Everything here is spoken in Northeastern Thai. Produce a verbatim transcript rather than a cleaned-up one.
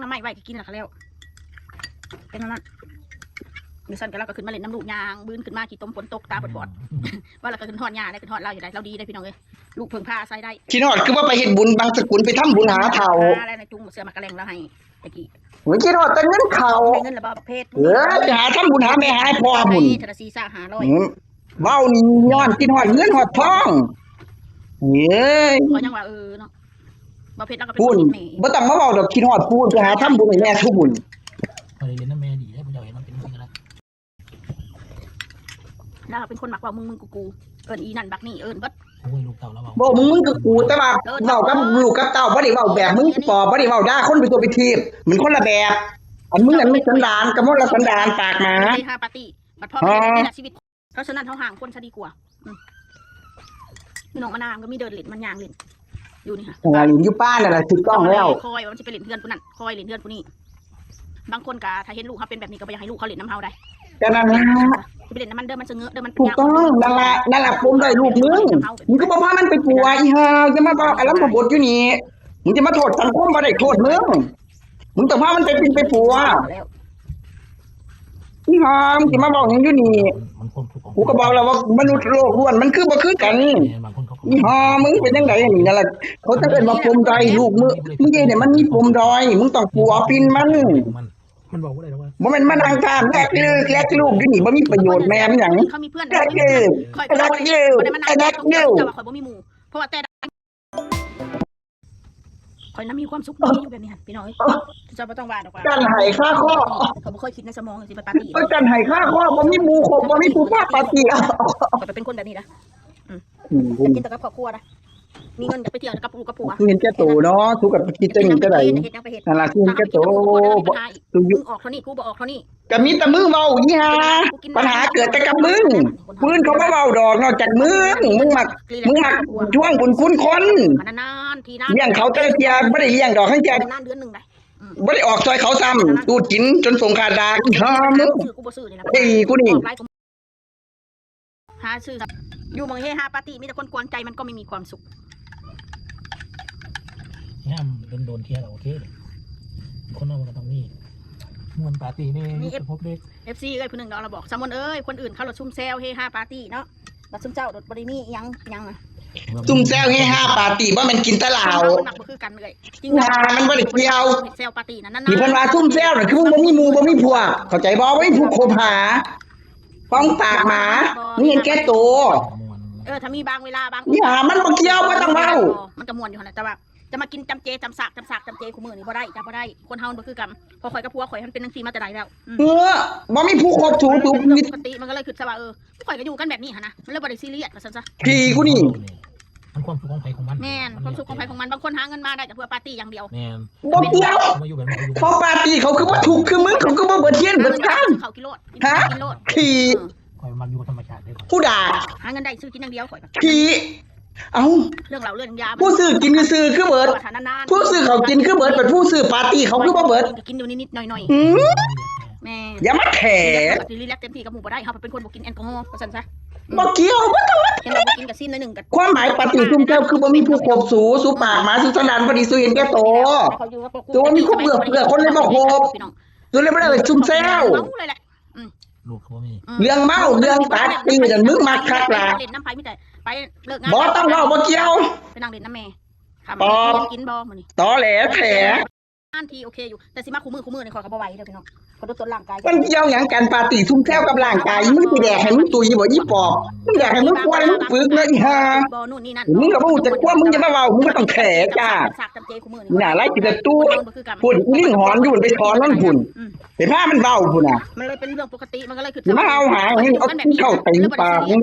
น้ำไม้ไว้ก็กินแล้วก็แล้ว เป็นนั่นน่ะ เดี๋ยวฉันก็ เราก็ขึ้นมาเล่นน้ำลูกยาง บืนขึ้นมาขี้ตมฝนตกตาบอดๆ ว่าเราก็ขึ้นฮอดย่าได้ ขึ้นฮอดเราอยู่ได้ เราดีได้พี่น้องเอ้ย ลูกเพิ่งพาอาศัยได้ คิดฮอดคือว่าไปเฮ็ดบุญบังสกุล ไปทำบุญหาเฒ่า อะไรในจุงเสื้อมากระแลงเราให้ตะกี้ โอ้ย คิดฮอดแต่เงินเขา ได้เงินแล้วบ่เพชร เออ ไปหาทำบุญหาแม่หาพ่อบุญ ไปเทื่อละสี่ซาห้าร้อย อืม เว้านี่ย้อนคิดฮอดเงินฮอดทอง เอ้ย เขายังว่า เออเนาะ บ่เพชรเราก็เป็น พู้น คนติดหนี้ บ่ต้องมาเว้าดอก คิดฮอดพู้น ไปหาทำบุญให้แม่ทุกบุญ บ่ได้เล่นนำแม่ดีเด้ ผู้เจ้าเห็นมันเป็นจังซี่ก็ได้ แล้วเป็นคนมักเว้ามึงๆ กูๆ เอิ้นอีนั่นบักนี่ เอิ้นเบิด โอ้ย ลูกเต้าแล้วเว้า บ่มึงๆ กูๆ แต่ว่า เออ เว้ากับลูกกับเต้า บ่ได้เว้าแบบมึงปอบ บ่ได้เว้าด่าคนไปทั่วไปทีบ มันคนละแบบ อันมึงนั่นมันสันดาน กะมลสันดาน ปากหมา เฮฮาปาร์ตี้ บัดพ่อ อ๋อ แม่นี่แหละชีวิต เพราะฉะนั้นเฮาห่างคนซะดีกว่า อืม พี่น้องมานางก็มีเดินเล่น มันย่างเล่น อยู่นี่ค่ะ เออ อยู่ป้านั่นแหละ ถูกต้องแล้ว คอยว่ามันสิไปเล่นเฮือนผู้นั้น คอยเล่นเฮือนผู้นี้ บางคนก็ถ้าเห็นลูกเขาเป็นแบบนี้ก็บ่อยากให้ลูกเขาเล่นนำเฮาได้ ก็นั่นล่ะ สิไปเล่นนำมันเด้อ มันสะเงอะเด้อ มัน ถูกต้อง นั่นล่ะ นั่นล่ะ ปมด้อยลูกมึง มึงก็บ่พามันไปปัว อีห่า อย่ามาเว้าอารมณ์บดอยู่นี่ มึงจะมาโทษสังคมบ่ได้ โทษมึง มึงต้องพามันไปปิ้นไปปัว แล้ว อีห่า มึงสิมาเว้าหยังอยู่นี่ มันความทุกข์ของ กูก็บอกแล้วว่ามนุษย์โลกล้วนมันคือบ่คือกัน แม่น บางคนเขาก็ อีห่า มึงเป็นจังใดนี่ นั่นล่ะ เขาจะเอิ้นว่าปมด้อยลูกมึง มึงเฮ็ดให้มันมีปมด้อย มึงต้องปัวปิ้นมัน มัน มันบอกว่าอะไรนะว่า บ่แม่นมานั่งตามแลกลูก แลกลูกอยู่นี่บ่มีประโยชน์แม่มันหยัง เขามีเพื่อน แลกลูก ข้อยก็บ่ได้ แลกลูก บ่ได้มานั่งแลกลูก แลกลูก แต่ว่าข้อยบ่มีหมู่ เพราะว่าแต่ ข้อยน่ะมีความสุขดีอยู่แบบนี้หั่น พี่น้องเอ้ย เจ้าบ่ต้องว่าดอกว่า จั่นไห้คาคอ ข้อยบ่เคยคิดในสมองสิไปปาร์ตี้ ก็จั่นไห้คาคอ บ่มีหมู่คบ บ่มีผู้พาปาร์ตี้ ข้อยเป็นคนแบบนี้นะ อืม อืม อยากกินแต่กับครอบครัวนะ มีเงินก็ไปเที่ยวกับลูกกับผัว เห็นแก่โตเนาะ ทุกข์กับคิดจั่งนี้จั่งใด เฮ็ดหยังไปเฮ็ด นั่นล่ะ เห็นแก่โต ถ้าเฮาไปกินกับครอบครัวแล้วมันมีปัญหาอีก บ่ มึงออกเท่านี้ กูบ่ออกเท่านี้ ก็มีแต่มึงเว้าอีห่า ปัญหาเกิดแต่กับมึง ผู้อื่นเขาบ่เว้าดอกนอกจากมึง มึงมัก มึงมักทวงบุญคุณคน นานๆทีนะ เลี้ยงเขาแต่ละเทื่อบ่ได้เลี้ยงดอก ทั้งเทื่อ นานๆเดือนหนึ่งได้ อืม บ่ได้ออกซอยเขาซ้ำ ดูดกินจนส่งขาดดาก อีห่ามึง ซื้อกูบ่ซื้อนี่ล่ะ ไอ้กูนี่ ออกหลายกว่า หาซื้อ อยู่หม่องเฮฮาปาร์ตี้ มีแต่คนกวนใจ มันก็ไม่มีความสุข ยามโดนๆเทื่อก็โอเค คนเฮามันก็ต้องมีม่วนปาร์ตี้แน่ มี มี เอฟ พบเด้ เอฟซี เอ้ย ผู้หนึ่งเนาะ เราบอก สามนเอ้ย คนอื่นเขาละซุ่มแซวเฮฮาปาร์ตี้เนาะ แล้วซุ่มเจ้าโดดบ่ได้มีอิหยัง อิหยังอะ ซุ่มแซวเฮฮาปาร์ตี้ บ่แม่นกินแต่เหล้า คนเฮามันมักบ่คือกันเอ้ย จริง งานมันบ่ได้เกี่ยว แซวปาร์ตี้นั่น นี่เพิ่นว่าซุ่มแซวน่ะ คือมึงบ่มีหมู่บ่มีพวก เข้าใจบ่ บ่มีผู้คบหา ของปากหมา มึงเห็นแก่โต ม่วน เออ ถ้ามีบางเวลาบาง อย่า มันบ่เกี่ยว บ่ต้องเว้า มันก็ม่วนอยู่หั่นแหละ แต่ว่าจะมากินจำเจ จำสาก จำสาก จำเจ คู่มื้อนี่บ่ได้จ้ะ บ่ได้ คนเฮามันบ่คือกัน เพราะข้อยกับผัวข้อยมันเป็นจังซี่มาแต่ใดแล้ว อืม เออ บ่มีผู้คบสูงสูง เรื่องปกติ มันก็เลยคิดซะว่า เออ ข้อยก็อยู่กันแบบนี้หั่นนะ มันเลยบ่ได้ซีเรียสว่าซั่นซะ พี่กูนี่ มันความสุขของใครของมัน แม่น ความสุขของใครของมัน บางคนหาเงินมาได้ก็เพื่อปาร์ตี้อย่างเดียว แม่น บ่เกี่ยว เขามาอยู่แบบนี้เขาอยู่ เขาปาร์ตี้เขาคือบ่ทุกข์คือมึง เขาคือบ่เบิดเฮียนเบิดคาน เขากินโลด ฮะ กินโลด ขี้ เออ ข้อยมักอยู่กับธรรมชาติเด้อ ผู้ด่า หาเงินได้ซื้อกินอย่างเดียวข้อยก็ ขี้ เอ้า เรื่องเหล้าเรื่องยา ผู้ซื้อกินก็ซื้อคือเบิด นานๆ ผู้ซื้อเขากินคือเบิด เป็นผู้ซื้อปาร์ตี้เขาคือบ่เบิด กินอยู่นิดๆหน่อยๆ อืม แม่ อย่ามาแถ รีแลกซ์เต็มที่กับหมู่บ่ได้ เฮาเป็นคนบ่กินแอลกอฮอล์ว่าซั่นซะ บ่เกี่ยว บ่ต้องมา เห็นว่าบ่กินก็ซิมหน่อยหนึ่งก็ ความหมายปาร์ตี้ซุ่มเจ้าคือบ่มีผู้คบสู สูปากหมา สูสันดานบ่ดี สูเห็นแก่โต เขาอยู่กับพวกกู สูมีคนเอื้อเฟื้อคนเลยบ่คบ พี่น้อง สูเลยบ่ได้ไปซุ่มแซว เมาเลยแหละ อืม ลูกเขาบ่มี อืม เรื่องเมา เรื่องปาร์ตี้นั่นมึงมักคักล่ะ เล่นน้ำไผมีแต่ไปเลิกงาน บ่ต้องเว้า บ่เกี่ยว ไปนั่งเล่นน้ำแม่ ค่ำ ปอบ กินบ่มื้อนี้ ตอแหลแถ นานทีโอเคอยู่ แต่สิมาคู่มื้อคู่มื้อนี่ข้อยก็บ่ไหวเด้อพี่น้อง ข้อยดูตนร่างกาย มันเกี่ยวหยังกันปาร์ตี้ซุ่มแซวกับร่างกาย มึงสิแดกให้มึงตุยบ่อีปอบ มึงอยากให้มึงป่วยมึงปึกเนาะอีห่า บ่นู่นนี่นั่น มึงก็บ่รู้จักความ มึงจะมาเว้า มึงบ่ต้องแถจ้า สากจำเจคู่มื้อนี่ น่าไร้จิตตู้ พูดอีลิงหอนอยู่ มันไปถอนมันพุ่น อืม ไปพามันเว้าพุ่นน่ะ มันเลยเป็นเรื่องปกติ มันก็เลยคือ มาเอาหางให้เอาเข้าเต็มปากมึง